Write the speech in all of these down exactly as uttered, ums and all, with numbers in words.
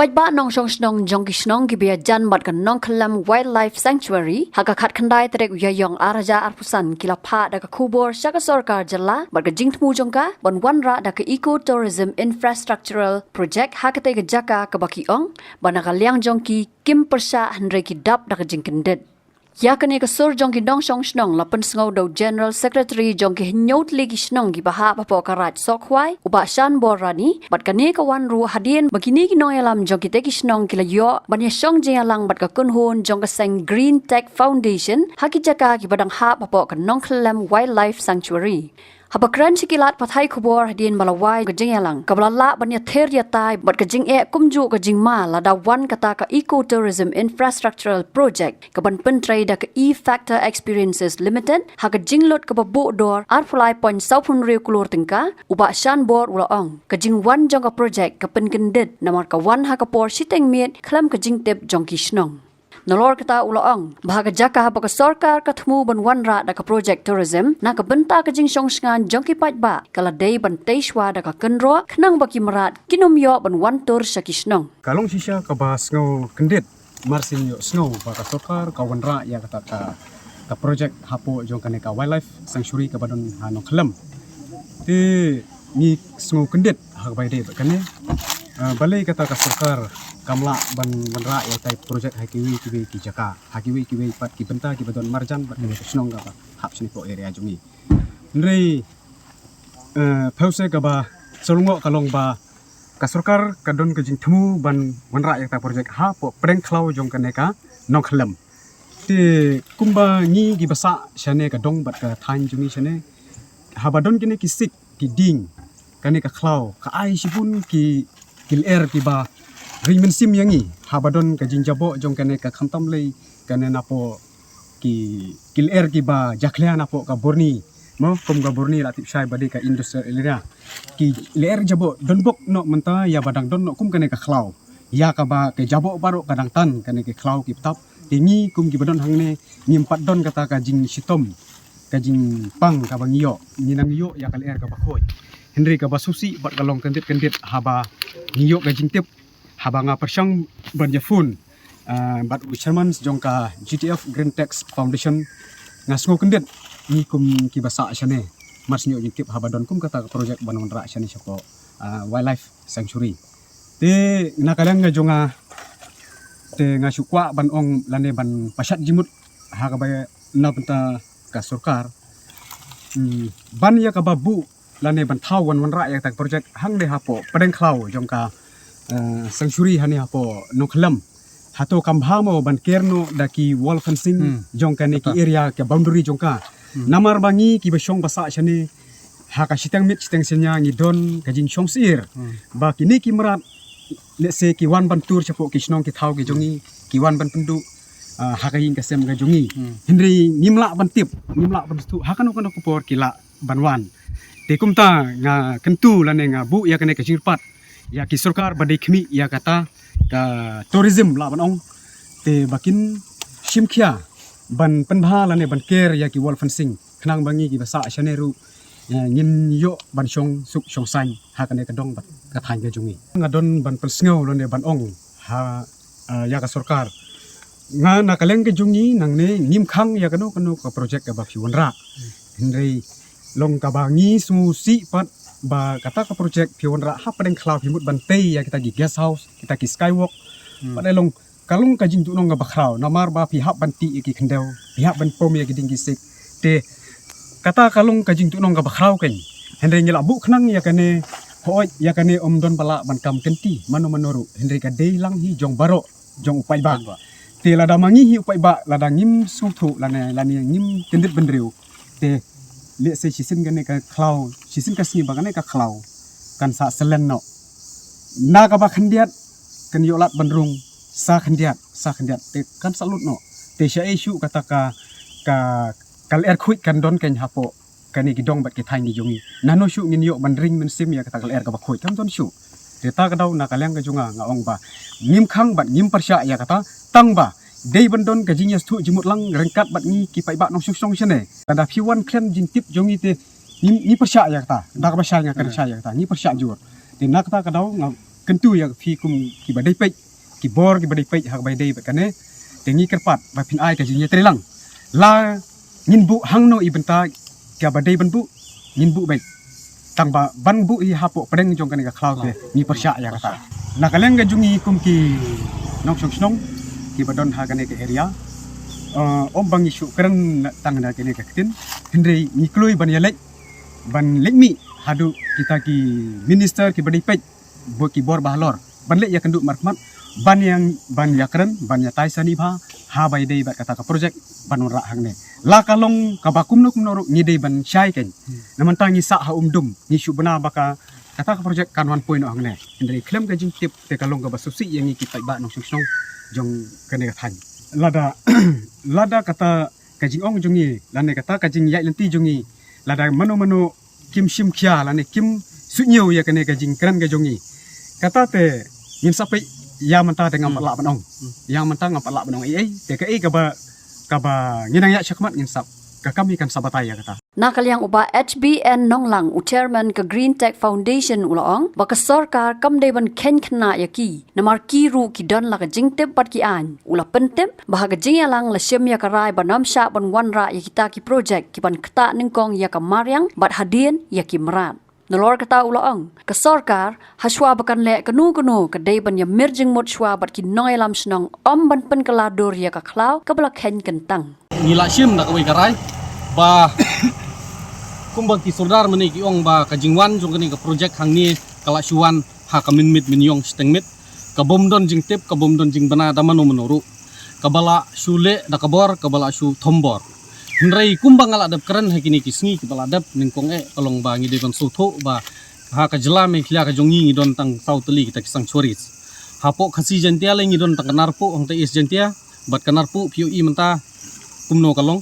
Paidbah nongshong shnong jong ki shnong kiba ïajan bad ka Nongkhyllem Wildlife Sanctuary, ha ka khatkhyndai tarik u Ïaïong ar hajar arphew san, ki la phah da ka khubor sha ka sorkar jylla bad ka jingthmu jong ka ban wanrah da ka Eco Tourism Infrastructural Project ha katei ka jaka kaba ki ong ba na ka liang jong ki kim pyrshah hynrei ki dap da ka jingkyndit. Ïa kane ka sur jong ki nongshong shnong la pynsngew da u General Secretary jong ki hynñiew tylli ki shnong kiba hap hapoh ka Raid Sohkhwai, u Bah Shanbor Rani, bad kane ka wan ruh hadien ba kine ki nongïalam jong kitei ki shnong ki la ïoh ban ïashong jingïalang bad ka kynhun jong ka seng Green Tech Foundation ha ki jaka kiba dang hap hapoh ka Nongkhyllem Wildlife Sanctuary. Haba kren sha ki lad pathai khubor hadien ba la wai ka jingïalang kaba la lah ban ïathir ïatai bad ka jingeh kumjuh ka jingma lada wan kata ka Eco Tourism Infrastructural Project kaban pyntrei da ka E-Factor Experiences Limited ha ka jinglut kaba buh dor arphew lai point saw phew hynriew klur tyngka, u Bah Shanbor u la ong ka jingwan jong ka project ka pynkyndit namar ka wan ha ka por shiteng miet khlem ka jingtip jong ki shnong. Nalor kata u la ong ba ha ka jaka haba ka sorkar ka thmu ban wanrah da ka project tourism na ka bynta ka jingshong shngaiñ jong ki paidbah, ka la dei ban tei shuwa da ka kynroh khnang ba ki mrad kin ym ïoh ban wan tur sha ki shnong. Ka long shisha kaba sngew kyndit, mar shu ïohsngew ba ka sorkar ka wanrah ïa kata ka, ka project hapoh jong kane ka Wildlife Sanctuary kaba don ha Nongkhyllem. Te ngi sngew kyndit ha kaba ïadei bad kane. Ah, balei kata ka sorkar kam lah ban wanrah ïa katai project ha kiwei kiwei ki jaka, ha kiwei kiwei pat ki bynta kiba don marjan bad kane ka shnong kaba hap shane hapoh area jong ngi. Hynrei, eh, phew se kaba sngewlyngngoh ka long ba ka sorkar ka don ka jingthmu ban wanrah ïa kata project hapoh pdeng khlaw jong kane ka Nongkhyllem. Te kumba ngi kiba sah shane ka dong bad ka thaiñ jong ngi shane, haba don kine ki sik ki dieng, kane ka khlaw ka ai shibun ki, ki lyer kiba ring mynsiem ïa ngi. Haba don ka jingjaboh jong kane ka khamtam lei, kane napoh ki, ki lyer kiba jakhlia napoh ka burni, mo, kum ka burni la tip shai ba dei ka industrial area. Ki lyer jaboh don bok noh mynta ïa ba dang don noh kum kane ka khlaw. Ïa kaba ka jaboh baroh ka dang tan kane ka khlaw ki btap. Te ngi kum kiba don hangne ngim pat don kata ka jingshitom, ka jingpang kaba ngi ïoh, ngi nang ïoh ïa ka lyer kaba khuid. Hynrei kaba sngewsih bad ka long kyndit kyndit haba ngi ïoh ka jingtip, haba nga pyrshang ban ïa phone, ah, bad u chairman jong ka G T F Green Tech Foundation, nga sngew kyndit ngi kum kiba sah shane. Mar shu ïoh jingtip haba don kum kata ka project ban wanrah shane shapoh, ah, Wildlife Sanctuary. Te na ka liang ka jong nga, te nga shu kwah ban ong lane ban pashat jingmut ha kaba na bynta ka sorkar. Hmm, ban ïa kaba buh lane ban thaw wan wanrah ïa kata ka project hangne hapoh pdeng khlaw jong ka, eh, sanctuary hangne hapoh Nongkhyllem. Hato kam bha mo ban ker noh da ki wall fencing, hmm, jong kane ki, kata, area, ka boundary jong ka. Hmm. Namar ba ngi kiba shong ba sah shane, ha ka shiteng miet shiteng synñia ngi don ka jingshong syier. Hmm. Ba kine ki mrad, let's say, ki wan ban tur shapoh ki shnong ki thaw ki jong ngi, ki wan ban pynduh, ah, ha ka ïing ka sem ka jong ngi. Hmm. Hynrei ngim lah ban tip, ngim lah ban sngewthuh ha kano kano ka por ki lah ban wan. Te kumta nga kyntu lane nga buh ïa kane ka jingkyrpad ïa ki sorkar ba dei khmih ïa kata ka tourism lah ban ong. Te ba kin shim khia ban pynbha lane ban ker ïa ki wall fencing khnang ba ngi kiba sah shane ruh, eh, ngin ïoh ban shong suk shong saiñ ha kane ka dong bad ka thaiñ ka jong ngi. Nga don ban pynsngew lane ban ong ha, eh, ïa ka sorkar. Nga na ka liang ka jong ngi nangne ngim khang ïa kano kano ka project kaba phi wanrah. Hynrei long kaba ngi sngewsih pat ba kata ka project phi wanrah ha pdeng khlaw phi mut ban tei ïa kita ki guest house, kita ki skywalk. Hmm. Pat long ka long ka jingduhnong kaba khraw namar ba phi hap ban tih ïa ki khyndew, phi hap ban pom ïa ki dieng ki sik. Te kata ka long ka jingduhnong kaba khraw kein. Hynrei ngi la buh khnang ïa kane, hooid ïa kane ym don ba lah ban kam kynti mano mano ruh. Hynrei ka dei lang hi jong baroh, jong u paidbah. Paidbah. Te lada ma ngi hi u paidbah, lada ngim sngewthuh lane, lane ngim kyndit bynriew. Te lehse shisien kane ka khlaw, shisien ka sngi ba kane ka khlaw kan sa slen noh. Na kaba khyndiat kan ïoh lad ban rung, sa khyndiat, sa khyndiat te kan sa lut noh. Te shaei shuh kata ka, ka, ka lyer khuid kan don kein hapoh kane ki dong bad ki thaiñ ki jong ngi. Nano shuh ngin ïoh ban ring mynsiem ïa kata ka lyer kaba khuid, kam don shuh. Te ta ka daw na ka liang ka jong nga nga ong ba ngim khang bad ngim pyrshah ïa kata, tang ba dei ban don ka jingïasngewthuh jingmut lang ryngkat bad ngi ki paidbah nongshong shnong shane. Lada phi wan khlem jingtip jong ngi te ngi, ngi pyrshah ïa kata. Da kaba shai nga kren shai ïa kata, ngi pyrshah jur. Te na kata ka daw nga kyntu ïa phi kum kiba dei peit, ki bor kiba dei peit ha kaba ïadei bad kane. Te ngi kyrpad ba phin ai ka jingïatreilang. La ngin buh hangno i bynta kaba dei ban buh, ngin buh beit. Tang ba ban buh hi hapoh pdeng jong kane ka khlaw te ngi pyrshah ïa kata. Na ka liang ka jong ngi kum ki nongshong shnong kiba don ha kane ka area, eh, ym ba ngi shu kren tang na kane ka ktien, hynrei ngi kloi ban ïaleit, ban leit mih haduh kita ki minister kiba dei peit, bad ki bor ba halor, ban leit ïakynduh markhmat, ban ïa, ban ïakren, ban ïatai sani bha ha ba ïadei bad kata ka project ban wanrah hangne. La ka long kaba kumno kumno ruh ngi dei ban shai kein. Na mynta ngi sah ha Umdum, ngi shu bna ba ka, kata ka project kan wan poi noh hangne. Hynrei khlem ka jingtip te ka long kaba sngewsih ïa ngi ki paidbah nongshong shnong jong kane ka thaiñ. Lada, lada kata ka jingong jong ngi lane kata ka jingïaid lynti jong ngi, lada mano mano kim shim khia lane kim suidñiew ïa kane ka jingkren ka jong ngi, kata te ngin sa peit ïa mynta te ngam pat lah ban ong. Ïa mynta ngam pat lah ban ong ei ei, te kaei kaba, kaba ngin nang ïaid shakhmat ngin sap, ka kam hi kan sa batai ïa kata. Na ka liang u Bah H B N Nonglang, u chairman ka Green Tech Foundation, u la ong ba ka sorkar kam dei ban kheiñ khynnah ïa ki, namar ki ruh ki don la ka jingtip bad ki aiñ. U la pyntip ba ha ka jingïalang la shim ïa ka rai ban ym shah ban wanrah ïa kita ki project kiban ktah nyngkong ïa ka mariang bad hadien ïa ki mrad. Nalor kata u la ong, ka sorkar ha shuwa ba kan leh kano kano ka dei ban ïamir jingmut shuwa bad ki nongïalam shnong, ym ban pynkylla dur ïa ka khlaw kaba la kheiñ kyntang. Ngi la shim da kawei ka rai ba kumba ki sordar mynne ki ong ba ka jingwan jong kane ka project hangne ka la shu wan ha ka mynmiet mynïong shiteng miet, ka bym don jingtip, ka bym don jingbna da mano mano ruh, kaba la shu leh da ka bor, kaba la shu thombor. Hynrei kumba nga la dep kren ha kine ki sngi kiba la dep, nyngkong eh ka long ba ngi dei ban sngewthuh ba ha ka jylla Meghalaya ka jong ngi ngi don tang saw tylli kita ki sanctuaries. Hapoh Khasi Jaintia lei ngi don tang ka Narpuh hangta East Jaintia, bad ka Narpuh phi ïohi mynta kumno ka long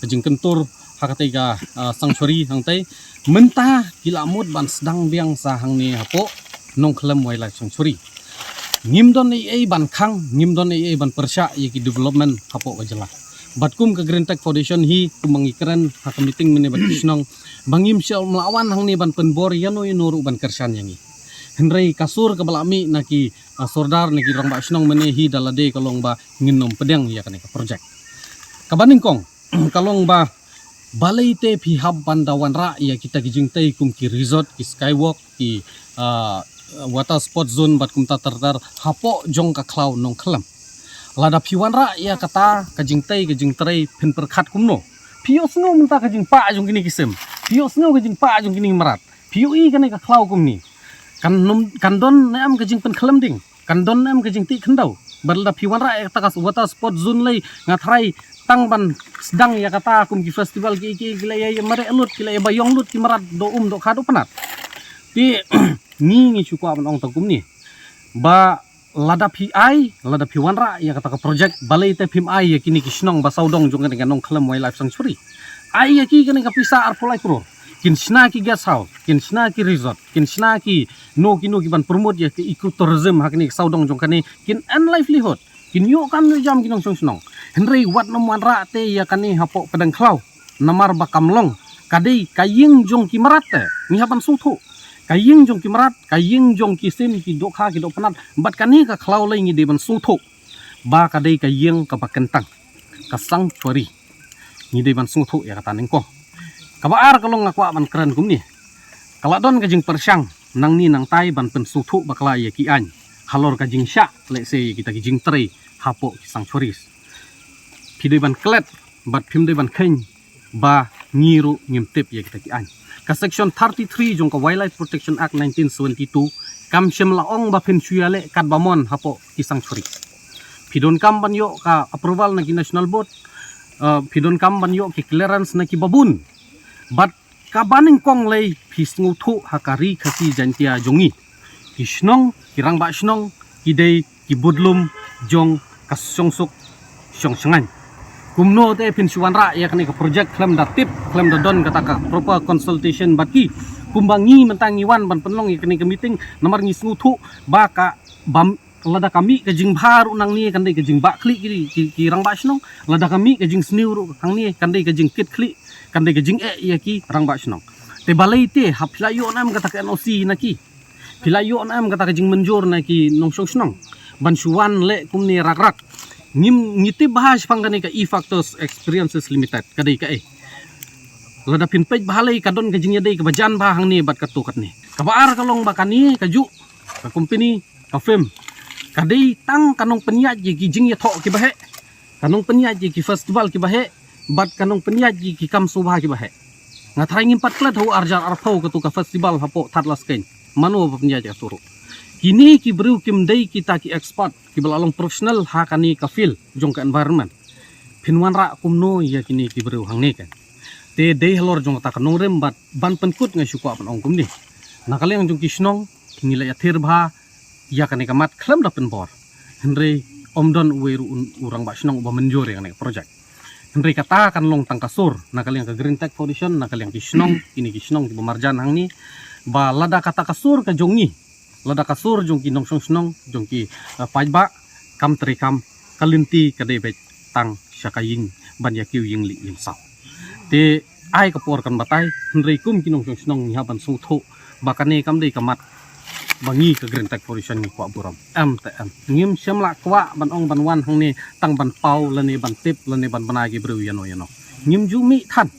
ka jingkyntur ha katei ka, ah, sanctuary hangtei. Mynta ki la mut ban sdang biang sa hangne hapoh Nongkhlem Wildlife Sanctuary. Ngim don ei ei ban khang, ngim don ei ei ban pyrshah ïa ki development hapoh ka jylla. Bad kum ka Green Tech Foundation hi, kum ba ngi kren ha ka meeting mynne bad ki shnong, ba ngim shym la wan hangne ban pynbor ïano ïano ruh ban kyrshan ïa ngi. Hynrei ka sur kaba la mih na ki, ah, sordar, na ki rangbah shnong mynne hi da lade ka long ba ngin ym pdiang ïa kane ka project. Kaba nyngkong ka long ba balei te phi hap ban da wanrah ïa kita ki jingtei kum ki resort, ki skywalk, ki, ah, water sport zone bad kumta ter ter hapoh jong ka khlaw Nongkhlem. Lada phi wanrah ïa kata ka jingtei ka jingtrei phin pyrkhat kumno? Phi ïohsngew mynta ka jingpah jong kine ki sim, phi ïohsngew ka jingpah jong kine ki mrad, phi ïohi kane ka khlaw kumne. Kan nym, kan don ne em ka jingpynkhlem ding? Kan don ne em ka jingtih khyndew? Bad lada phi wanrah ïa kata ka water sport zone lei, nga tharai tang ban sdang ïa kata kum ki festival ki, ki, ki la ïa mareh lut, ki la ïa baïong lut ki mrad doh um doh kha doh pnat. Te ngi ngi shu kwah ban ong tang kumne ba lada phi ai, lada phi wanrah ïa kata ka project, balei te phim ai ïa kine ki shnong ba sawdong jong kane ka Nongkhlem Wildlife Sanctuary? Ai ïa ki kane ka pisa arphew lai klur. Kin shna ki guest house, kin shna ki resort, kin shna kino kino ki ban promote ïa ki ecotourism ha kane ka sawdong jong kane, kin earn livelihood, kin ïoh kam ïoh jam ki nongshong shnong. Hynrei wat nym wanrah te ïa kane hapoh pdeng khlaw. Namar ba kam long, ka dei ka ïing jong ki mrad te, ngi hap ban sngewthuh. Ka ïing jong ki mrad, ka ïing jong ki sim, ki dohkha, ki dohpnat, bad kane ka khlaw lei ngi dei ban sngewthuh ba ka dei ka ïing kaba kyntang, ka sanctuary. Ngi dei ban sngewthuh ïa kata nyngkong. Kaba ar ka long nga kwah ban kren kumne. Ka la don ka jingpyrshang nangne nangtai ban pynsngewthuh bakla ïa ki aiñ halor ka jingshah lehse ïa kita ki jingtrei hapoh ki sanctuaries. Phi dei ban klet bad phim dei ban kheiñ ba ngi ruh ngim tip ïa kita ki aiñ. Ka section thirty-three jong ka Wildlife Protection Act nineteen seventy-two kam shym la ong ba phin shu ïaleh katba mon hapoh ki sanctuary. Phi donkam ban ïoh ka approval na ki national board, uh, phi donkam ban ïoh ki clearance na kiba bun. Bad kaba nyngkong lei phi sngewthuh ha ka ri Khasi Jaintia jong ngi, ki shnong, ki rangbah shnong ki dei ki budlum jong ka shongsuk shongshngaiñ. Kumno te phin shu wanrah ïa kane ka project khlem da tip, khlem da don kata ka proper consultation bad ki? Kumba ngi mynta ngi wan ban pynlong ïa kane ka meeting namar ngi sngewthuh ba ka bam lada ka mih ka jingbha ruh nangne kan dei ka jingbah khlieh ki, ki, ki rangbah shnong, lada ka mih ka jingsniew ruh hangne kan dei ka jingkit khlieh, kan dei ka jingeh ïa ki rangbah shnong. Te balei te hap phi la ïoh ne em kata ka N O C na ki? Phi la ïoh ne em kata ka jingmynjur na ki nongshong shnong ban shu wan leh kumne rak rak? Ngim, ngi tip bha shaphang kane ka E Factors Experiences Limited ka dei kaei. Lada phin peit bha lei ka don ka jingïadei kaba jan bha hangne bad kato katne. Kaba ar ka long ba kane kajuh ka company, ka firm, ka dei tang ka nongpynïaid ïa ki jingïathoh kiba heh, ka nongpynïaid ïa ki festival kiba heh, bad ka nongpynïaid ïa ki kam sngewbha kiba heh. Nga tharai ngim pat klet ha u ar hajar arphew katu ka festival hapoh Thadlaskein. Mano ba pynïaid ïa katu ruh? Kine ki briew kim dei kita ki expert kiba la long professional ha kane ka field jong ka environment. Phin wanrah kumno ïa kine ki briew hangne kan? Te dei halor jong kata ka nongrim bad ban pynkut nga shu kwah ban ong kumne. Na ka liang jong ki shnong ngi la ïathir bha ïa kane ka mat khlem da pynbor. Hynrei ym don uwei ruh u rangbah shnong uba mynjur ïa kane ka project. Hynrei kata kan long tang ka sur na ka liang ka Green Tech Foundation, na ka liang ki shnong, kine ki shnong kiba marjan hangne, ba lada kata ka sur ka jong ngi, lada ka sur jong ki nongshong shnong, jong ki, eh, paidbah kam treikam, ka lynti ka dei beit tang sha ka ïing ban ïa kiew ïing lieh ïing saw. Te ai ka por kan batai, hynrei kum ki nongshong shnong ngi hap ban sngewthuh ba kane kam dei ka mat ba ngi ka Green Tech Foundation ngi kwah burom. Em te em. Ngim shym la kwah ban ong ban wan hangne tang ban paw lane ban tip lane ban bna ki briew ïano ïano. Ngim ju mih than.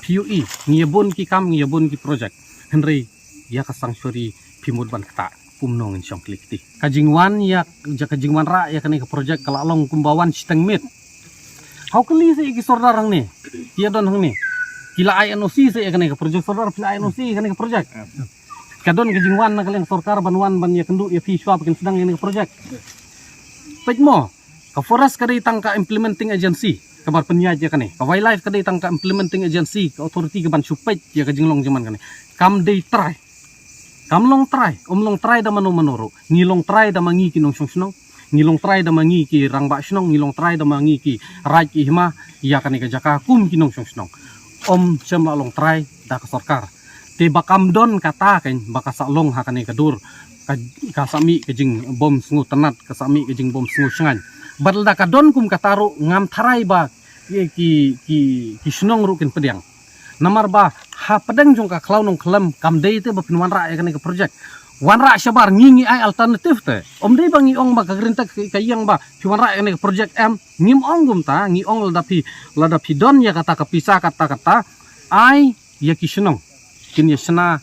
Phi ïohi, ngi ïa bun ki kam, ngi ïa bun ki project. Hynrei ïa ka sanctuary phi mut ban ktah. Kumno ngin shong kli kti? Ka jingwan ïa, ïa ka jingwanrah ïa kane ka project ka la long kumba wan shiteng miet. Haw kylli sa ïa ki sordar hangne, ki ïa don hangne. Ki la ai N O C sa ïa kane ka project, sordar phi la ai N O C ïa kane ka project? Ka don ka jingwan na ka liang sorkar ban wan ban ïa kynduh ïa phi shuwa ba kin sdang ïa kane ka project? Peit mo, ka forest ka dei tang ka implementing agency kaba pynïaid ïa kane. Ka wildlife ka dei tang ka implementing agency, ka authority kaban shu peit ïa ka jinglong jingman kane. Kam dei trai. Kam long trai, ym long trai da mano mano ruh. Ngi long trai da ma ngi ki nongshong shnong. Ngi long trai da ma ngi ki rangbah shnong, ngi long trai da ma ngi ki raid ki hima ïa kane ka jaka kum ki nongshong shnong. Ym shym la long trai da ka sorkar. Te ba kam don kata kan ba ka sa long ha kane ka dur, ka, ka sa mih ka jingbym sngewtynnat, ka sa mih ka jingbym sngewshngaiñ. Bad lada ka don kum kata ruh ngam tharai ba ki, ki, ki, ki shnong ruh kin pdiang. Namar ba ha pdeng jong ka khlaw nongkhlem kam dei te ba phin wanrah ïa kane ka project. Wanrah shabar, ngi ngi ai alternative te. Ym dei ba ngi ong ba ka Green Tech ka ïeng ba phi wanrah ïa kane ka project, em, ngim ong kumta, ngi ong lada phi, lada phi don ïa kata ka pisa kata kata, ai ïa ki shnong kin ïa shna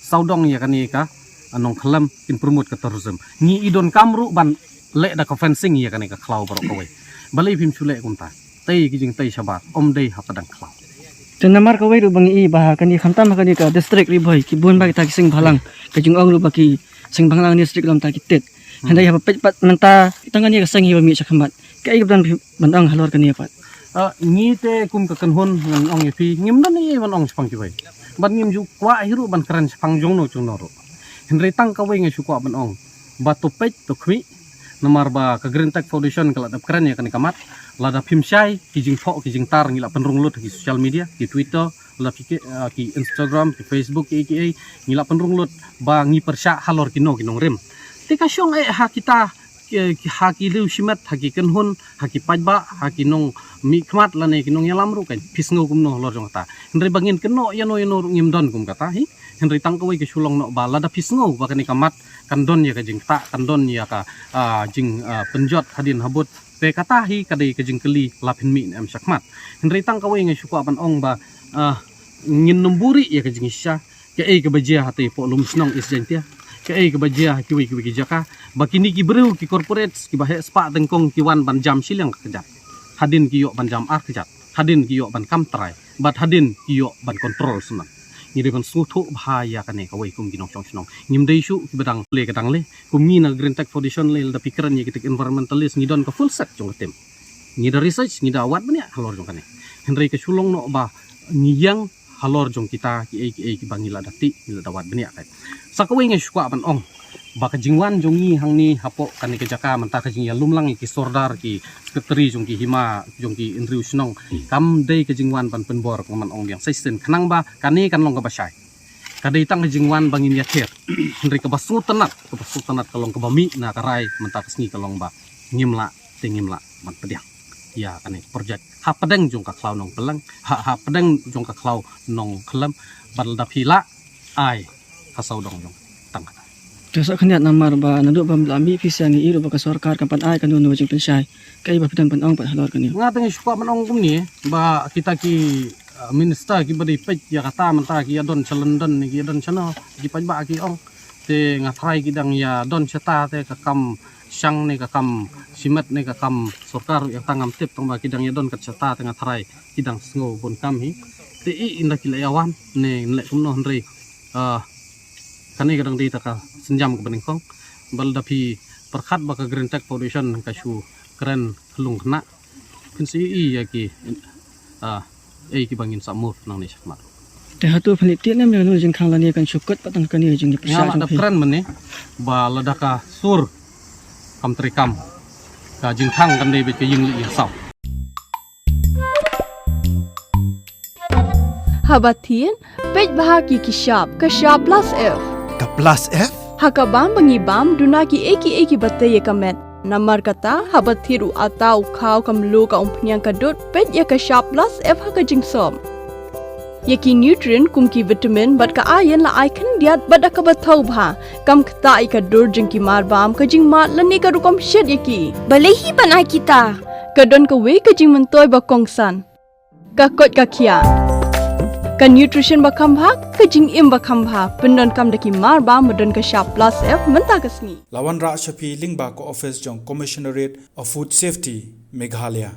sawdong ïa kane ka, ah, nongkhlem, kin promote ka tourism. Ngi i donkam ruh ban leh da ka fencing ïa kane ka khlaw baroh kawei. Balei phim shu leh kumta? Tei ki jingtei shabar, ym dei ha pdeng khlaw. Te namar kawei ruh ba ngi i ba ha kane, khamtam ha kane ka district Ri Bhoi, ki bun ba kita ki seng bhalang, ka jingong ruh ba ki seng bhalang ne district lam ta ki tit. Hynrei haba peit pat mynta tang kane ka seng hi ba mih shakhmat, kaei kaba don ban ong halor kane pat? Ah, ngi te kum ka kynhun ngan ong ïa phi, ngim don ei ei ban ong shaphang kiwei. Bad ngim ju kwah hi ruh ban kren shaphang jongno jongno ruh. Hynrei tang kawei nga shu kwah ban ong ba to peit to khmih. Namar ba ka Green Tech Foundation ka la dep kren ïa kane ka mat. Lada phim shai ki jingthoh ki jingtar ngi la pynrung lut ha ki social media, ki Twitter, lada phi ki, ah, ki Instagram, ki Facebook, ki ei ki ei, ngi la pynrung lut ba ngi pyrshah halor kino ki nongrim. Te ka shong eh ha kita ki, ki, ha ki riew shimet, ha ki kynhun, ha ki paidbah, ha ki nongmihkhmat lane ki nongïalam ruh kan phi sngew kumno halor jong kata. Hynrei ba ngin kynnoh ïano ïano ruh ngim don kum kata hi. Hynrei tang kawei ka shu long noh ba lada phi sngew ba kane ka mat kan don ïa ka jingktah, kan don ïa ka, ah, jing, ah, pynjot hadien habud, te kata hi ka dei ka jingkylli la phin mih ne em shakhmat. Hynrei tang kawei nga shu kwah ban ong ba, ah, ngin nym buhrieh ïa ka jingshisha. Kaei kaba jia hata hapoh Lumshnong East Jaintia, kaei kaba jia ha kiwei kiwei ki jaka, ba kine ki briew ki corporates kiba heh spah tyngkong ki wan ban jam shiliang ka kjat, hadien ki ïoh ban jam ar kjat, hadien ki ïoh ban kam trai, bad hadien ki ïoh ban control shnong. Ngi dei ban sngewthuh bha ïa kane kawei kum ki nongshong shnong. Ngim dei shuh kiba dang pule ka dang leh. Kum ngi na Green Tech Foundation leh, lada phi kren ïa kita ki environmentalist ngi don ka full set jong ka team. Ngi da research, ngi da wad bniah halor jong kane. Hynrei ka shu long noh ba ngi ïeng halor jong kita kiei kiei kiba ngi la da tih, ngi la da wad bniah kai. Sa kawei nga shu kwah ban ong ba ka jingwan jong ngi hangne hapoh kane ka jaka mynta, ka jingïalum lang ïa ki sordar, ki secretary jong ki hima, jong ki hynriew shnong, kam dei ka jingwan ban pynbor, kumba ong biang sa shisien, khnang ba kane kan long kaba shai. Ka dei tang ka jingwan ba ngin ïathir. Hynrei kaba sngewtynnat, kaba sngewtynnat ka long kaba mih na ka rai mynta ka sngi ka long ba ngim lah, te ngim lah ban pdiang ïa kane ka project ha pdeng jong ka khlaw Nongpylleng, ha, ha pdeng jong ka khlaw Nongkhlem. Bad lada phi lah, ai ka sawdong jong tang kata. Te sa khyndiat namar ba naduh ba mla mih pisa ngi i ruh ba ka sorkar kam pat ai kano kano jingpynshai. Kaei ba phi don ban ong pat halor kane? Nga tang shu kwah ban ong kumne ba kita ki, uh, minister kiba dei peit ïa kata mynta ki ïa don sha London ne ki ïa don shano, ki paidbah ki ong. Te nga tharai ki dang ïa don shata te ka kam shang ne ka kam shimet ne ka kam sorkar ruh ïa kata ngam tip, tang ba ki dang ïa don kat shata te nga tharai ki dang sngew bun kam hi. Te i ynda ki la ïa wan ne nleh kumno hynrei, ah, kane ka dang dei ta ka sienjam kaba nyngkong. Ba lada phi pyrkhat ba ka Green Tech Foundation ka shu kren khlung khynnah, phin sa ïohi ïa ki, ah, ei kiba ngin sa move nangne shakhmat. Te hato phin leit tip ne em ïa kano jingkhang lane kan shu kut pat tang kane jingïapyrshah jong phi? Nga la da kren mynne ba lada ka sur kam treikam, ka jingkhang kan dei beit ka ïing leit ïing saw. Haba thied, peit bha ki ki shap, ka shap plus F. Ka plus F? Ha ka bam ba ngi bam, duna ki ei ki ei kiba tei ïa ka met. Namar kata, haba thied u atta, u khaw, ka mluh, ka umphniang, ka dud, peit ïa ka shap plus F ha ka jingsop. Ïa ki nutrient kum ki vitamin bad ka iron la ai khyndiat bad da kaba thaw bha. Kam ktah ïa ka dur jong ki mar bam, ka jingmad lane ka rukom shet ïa ki. Balei hi ban ai kita? Ka don kawei ka jingmyntoi ba kongsan. Ka koit ka khiah. Ka nutrition ba kham bha, ka jingim ba kham bha. Pyndonkam da ki mar bam ba don ka shap plus F mynta ka sngi. La wanrah sha phi lyngba ka office jong Commissionerate of Food Safety, Meghalaya.